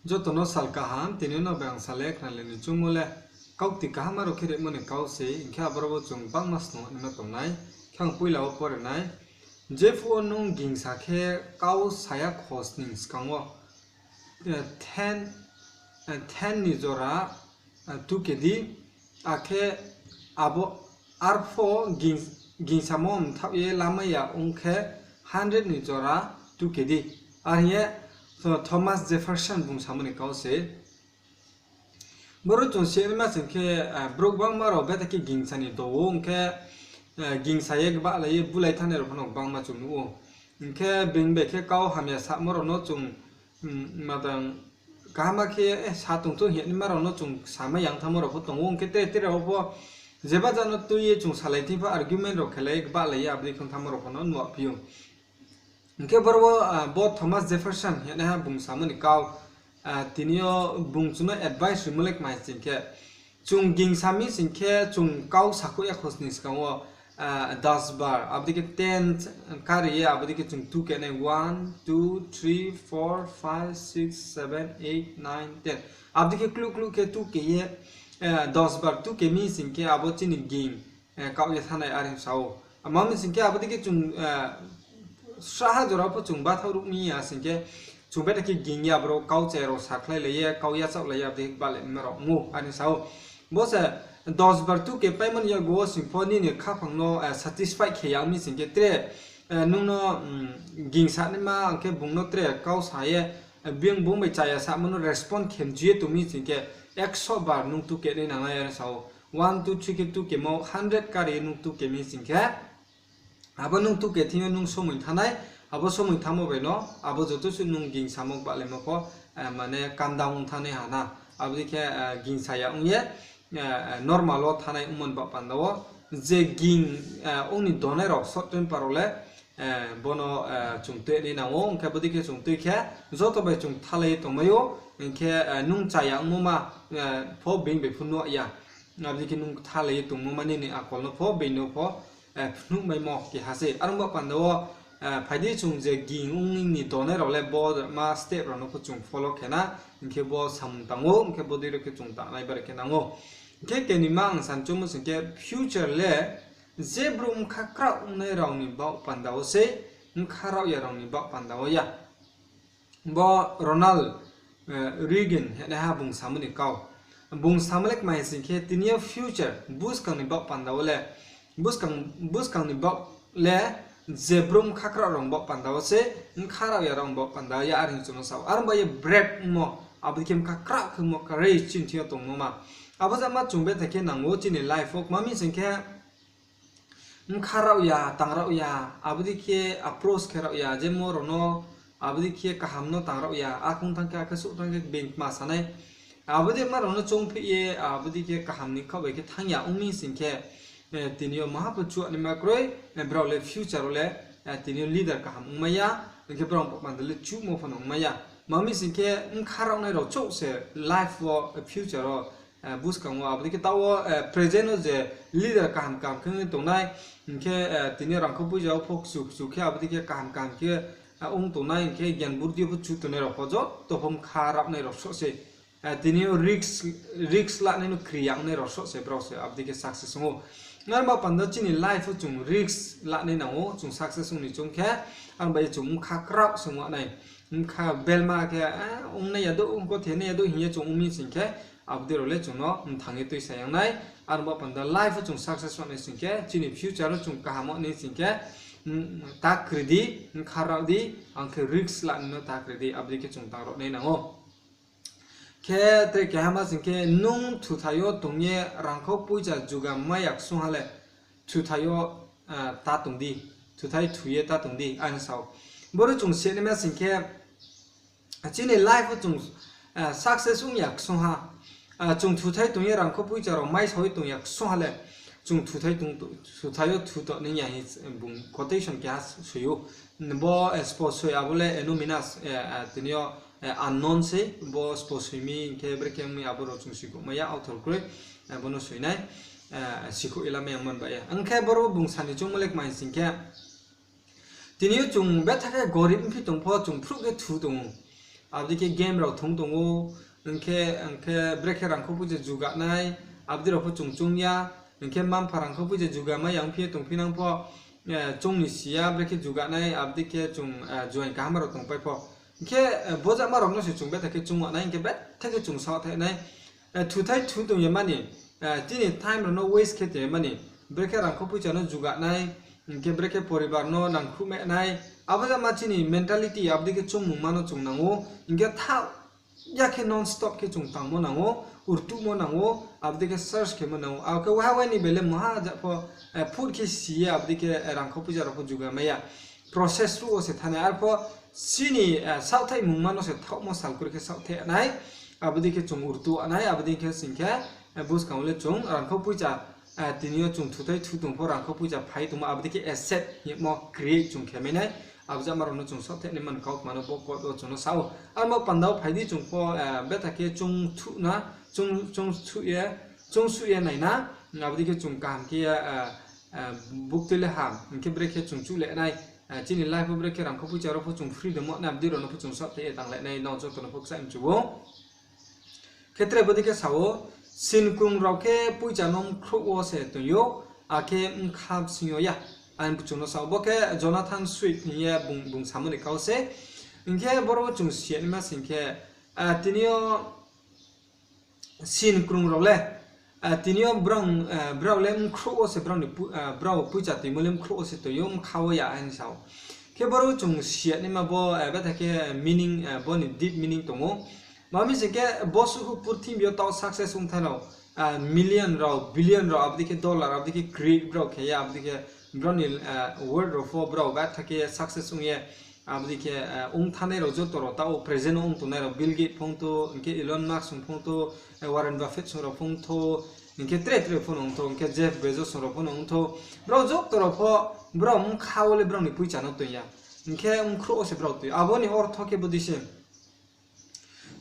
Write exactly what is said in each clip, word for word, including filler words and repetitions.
Joto no sal kaham, tini no bai ang sa le khnalai ni choungmo le, kaukti kaham aro khe rimo ni kau se, hing khe aboro wo chung bangma snung naima tongnai, khe ang poila wo pore nai. Jephuh wo nung gingsa khe kau saya khosning skang wo, eh, ten, eh, ten ni jora, eh, tuke di, akhe abo arpho ging-, gingsamo mthaoh ye lamai ya ong khe hundred ni jora tuke di. Are hing ye, so, Thomas Jefferson bung samo ni kau se. Boro chung sinaima sing khe, eh, brouh gbangma rao bethai khe gingsa ni do ou, ong khe, eh, gingsa ye gbahlai ye bulai thanai rao pho no gbangma chung nuh ou. Hing khe being bai khe kau hamya samo rao no chung, mm, madang kaham khe, eh, sa tong thou hing ye naima rao no chung samai yang thanngmo rao pho tong ou, ong khe tre tre rao pho jeba ja no tui ye chung salai thing pho argument rao khelai ye gbahlai ye abo dei khe ong thanngmo rao pho no nuhphi ou. Hing khe boro wo, ah, bo Thomas Jefferson hing ye naiha bung samo ni kau, ah, tini yo bung chung no advice rimo le kmai sing khe, chung gingsa mi sing khe chung kau sakhouh ya khosning skang wo, ah, das bar, abo dei khe ten kari ye, abo dei khe chung tuke nai one, two, three, four, five, six, seven, eight, nine, ten. Abo dei khe kluh kluh khe tuke ye, eh, das bar tuke mi sing khe abo chini ging, eh, kaoh ye thanai are hing sa ou. Amo mi sing khe abo dei khe chung, eh, sraha jora pho chung bathaoh ruh mi ya sing khe, chung bethai khe ging ye aboro kau chaya rao sakhlailai ye, kau yachaohlai ye, abo dei khe gbahlai naima rao ong ou are hing sa ou. Bo se das bar tuke paimo ni yakgu wo sing pho nini khaphang no, eh, satisfy khe ya ong mi sing khe tre, eh, nung no, mm, gingsa naima, ang khe bung no tre kau sa ye, eh, bung bai chaya samo no respond khe mchu ye tong mi sing khe, ekso bar nung tuke nai nangnai are sa ou. One, two, three khe tukemo hundred kari nung tuke mi sing khe, abo nung tuke thing yo nung somoi thanai, abo somoi thanngmo bai no, abo joto suh nung gingsamo gbahlaimo pho, eh, mane calm down ong thanngnai ha na. Abo dei khe, eh, gingsa ya ong ye, eh, normal wo thanai ongmo ni baoh panda wo, je ging, eh, ong ni donai rao short temper rao le, eh, bo no, eh, chung tuinai nang ou, ong khe bo dei khe chung tui khe, joto bai chung kthalai ye tongmai ou, hing khe, eh, nung chaya ongmo ma, eh, pho being bai pho nuh ya. Abo dei khe nung kthalai ye tongmo ma nini akol no pho, being no pho, eh, phnuhmaimo keha se. Are ong baoh panda wo, eh, phai di chung je ging ong ni donai rao le bo ma step rao no pho chung follow khe na, hing khe bo samung tang ou, hing khe bo dei rao khe chung tangnai bare khe nang ou. Hing khe kenima ang sa choungmo sing khe future le je brouh bkha kraoh ongnai rao ni baoh panda wo se, bkha raoh ya rao ni baoh panda wo ya. Bo Ronald, eh, Reagan hingnaiha bung samo ni kau. Bung samo le kmai sing khe, tini yo future, buskang ni baoh panda wo le, buskang, buskang ni baoh le, je brouh bkha kraoh rao ni baoh panda wo se, bkha raoh ya rao ni baoh panda ya are hing chung no sa ou. Are ong bai ye brave ongmo, abo dei khe bkha kraoh khemo, courage chini thing yo tongmo ma. Abo jama chung bethai khe nang ou chini life wo, kma mi sing khe, bkha raoh ya, tang raoh ya, abo dei khe approach khe raoh ya, je mo rao no, abo dei khe kaham no tang raoh ya, akhe ong thanng khe, akhe souh thanng khe, being kma sanai. Abo dei ma rao no choungphi ye, abo dei khe kaham ni khaoh bai khe thanng ya ong mi sing khe, eh, tini yo maha pho chuanaima kroi, eh, brao le future wo le, eh, tini yo leader kaham ongmai ya, hing khe brao panda le chuhmo pho no ongmai ya. Ma mi sing khe bkha raohnai rao chouh se life wo, eh, future wo, eh, buskang wo, abo dei khe taoh wo, eh, present wo je leader kaham kaham khe tongnai, hing khe, eh, tini rangkho poicha wo pho kchu kchu khe abo dei khe kaham kaham khe, eh, ong tongnai, hing khe gyan burdi yo pho chu tongnai rao pho joto pho bkha raohnai rao soh se. Eh, tini yo risk, risk lanai no kri ya ongnai rao soh se brao se abo dei khe success ong ou. Are ong baoh panda chini life wo chung risk lanai nang ou, chung success ong ni choung khe, are ong bai ye chung bkha kraoh se ong nai. Bkha belma khe, eh, ongnai ya douh, ongkothe nai ya douh hing ye chung ong mi sing khe, abo dei rao le chung no mthang ye tuisa yang nai. Are ong baoh panda life wo chung success ong nai sing khe, chini future wo chung kaham ong nai sing khe, mm, ta kri di, bkha raoh di, ang khe risk lanai no ta kri di, abo dei khe chung tang raohnai nang ou. Khe tre keha ma sing khe, nung thuthai yo tong ye rangkho poicha juga mai ya ksung ha le, thuthai yo, ah, ta tong di, thuthai thu ye ta tong di, are sa ou. Boro chung sinaima sing khe, chini life wo chung, ah, success ong ya ksung ha, ah, chung thuthai tong ye rangkho poicha rao mai sao ye tong ya ksung ha le, chung thuthai tong, thuthai yo thu to nai ya hing bung quotation keha soi ou. Bo, eh, spo soi abo le Annuminas, eh, eh, tini yo, eh, unknown se, bo spo soi mi hing khe brekhe ong mi abo rao chung sikhouhmai ya, author kroi, eh, bo no soi nai, eh, sikhouh ye lamai ya man bai ya. Ang khe boro bung sa ni choungmo le kmai sing khe, tini yo chung betha khe gorib ongphi tong pho chung phruh khe thu tong ou. abo dei khe game rao thung tong ou, hing khe, hing khe brekhe rangkhou poicha juga nai, abo dei rao pho chung choung ya, hing khe mma-mpha rangkhou poicha juga mai ya ongphi ye tongphi nang pho, chung ni si ya, brekhe juga nai, abo dei khe chung juaing kaham rao tongpai pho. Hing khe, bojama rao no se chung betha khe choung nai, hing khe betha khe chung saohthaih nai. Thuthai thu tong ye mani, chini time rao no waste khe tong ye mani, brekhe rangkhou poicha no juga nai, hing khe brekhe poribar no nangkhruh me nai, abo jama chini mentality, abo dei khe choungmungma no chung nang ou, hing khe thaoh ya khe non-stop khe chung tangmo nang ou, rtuhmo nang ou, abo dei khe search khemo nang ou. Abo khe waiha wai ni bele mungha ja pho, phut khe si ye abo dei khe rangkhou poicha rao pho juga mai ya. Process ruh wo se thanng nai, arpho chini saohthaihmungma no se thaohmo salkri khe saohthaih nai, abo dei khe chung rtuh nai, abo dei khe sing khe, buskang wo le chung rangkhou poicha, tini yo chung thuthai thu tong pho rangkhou poicha phai tongmo, abo dei khe asset hingmo create chung khe mai nai, abo jama rao no chung saohthaih nai man kautma no bo kot wo chung no sa ou. Armo panda wo phai di chung pho, betha khe chung thuh na, chung, chung suh ye, chung suh ye nai na, abo dei khe chung kaham khe ye, buktui le ham, hing khe brekhe chung chuh le nai, chini life wo brekhe rangkhou poicha rao pho chung freedom wo nai, abo dei rao no pho chung saohthaih ye tang le nai, nrao joto no pho kchaih mchu ou. Khe tre bo dei khe sa ou, sinkrung rao khe poicha no mkhrouh wo se tong ou, akhe bkha bsing yo ya. Ang chung no sa ou, bo khe Jonathan Swift hing ye bung, bung samo ni kau se. Hing khe boro wo chung si ya naima sing khe, tini yo sinkrung rao le, tini yo brao, brao le mkhrouh wo se brao ni, brao poicha toimo le mkhrouh wo se tong ou, bkha wo ya hing sa ou. Khe boro wo chung si ya naima bo, betha khe meaning, bo ni deep meaning tong ou. Ma mi sing khe bo suhu purthimbi yo taoh success ongthai rao, million rao, billion rao, abo dei khe dollar, abo dei khe create brao khe ye, abo dei khe brao ni, world rao pho brao betha khe success ong ye, abo dei khe, ongthanai rao joto rao taoh present wo ong tongnai rao Bill Gates phongthou, hing khe Elon Musk song phongthou, Warren Buffett song rao phongthou, hing khe tre tre pho no ongthou, hing khe Jeff Bezos song rao pho no ongthou. Brao joto rao pho, brao bkha wo le brao ni poicha no tong ya. Hing khe mkhrouh wo se brao tong ou. Abo ni ortho khe bo dei se.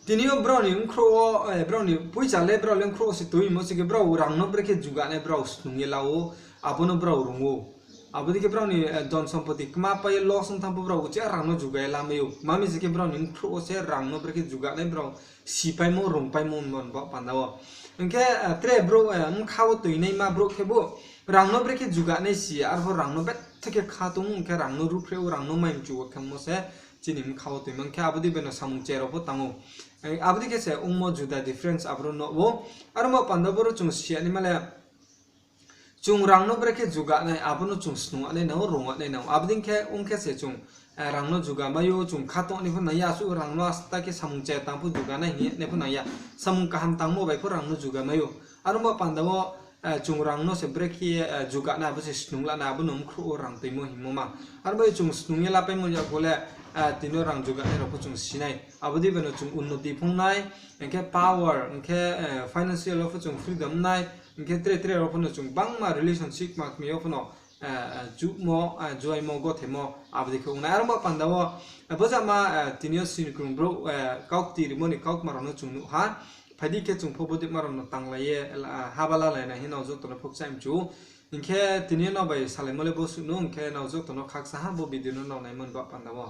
Tini yo brao ni mkhrouh wo, brao ni poicha le brao le mkhrouh wo se tong mo se khe brao rang no brekhe juga nai brao snung ye la ou, abo no brao rung ou. Abo dei khe brao ni, dhon sompoti kma pai ye loss ong thanng pho brao uchih rang no juga ye lamai ou. Ma mi se khe brao ni mkhrouh wo se rang no brekhe juga nai brao sipaimo, rungpaimo hingmo ni baoh panda wo. Hing khe, tre brouh, bkha wo toingnaima brouh khe bo rang no brekhe juga nai si ya, arpho rang no betha khe kha tong, hing khe rang no ruhphreh ou, rang no mai mchu wo khemo se chini bkha wo toingma. Hing khe abo dei bai no samung chaya rao pho tang ou. Abo dei khe se ongmo juda difference aboro no ou. Aro mo panda boro chung si ya naima le, chung rang no brekhe juga nai, abo no chung snung nai nang ou, rung nai nang ou. Abo dei khe ong khe se chung, rang no juga mai ou, chung kha tong nai pho nang ya, asuh rang no asta khe samung chaya tang pho juga nai hing ye nai pho nang ya. Samung kaham tangmo bai pho rang no juga mai ou. Aro mo panda wo, chung rang no se brekhe, juga nai, abo se snung la nai, abo no mkhrouh wo rang toimo hingmo ma. Aro bai chung snung ye lapaimo yag wo le, tini yo rang juga nai rao pho chung si nai. Abo dei bai no chung unnoti phung nai, hing khe power, hing khe, financial wo pho chung freedom nai, hing khe tre tre rao pho no chung bangma relationship ma kmi yo pho no, juhmo, juaimo, gothaimo, abo dei khe ong nai. Aro mo panda wo, bojama, tini yo sinkrung brouh, kaukti rimo ni kautma rao no chung nuh ha. Phai di khe chung pho bo dei ma rao no tanglai ye, haba lalai nai hing nrao joto no pho kchaih mchu ou. Hing khe tini yo nrao bai salaimo le bo suh no, hing khe nrao joto no khaksa ha bo video no nrao naimo ni baoh panda wo.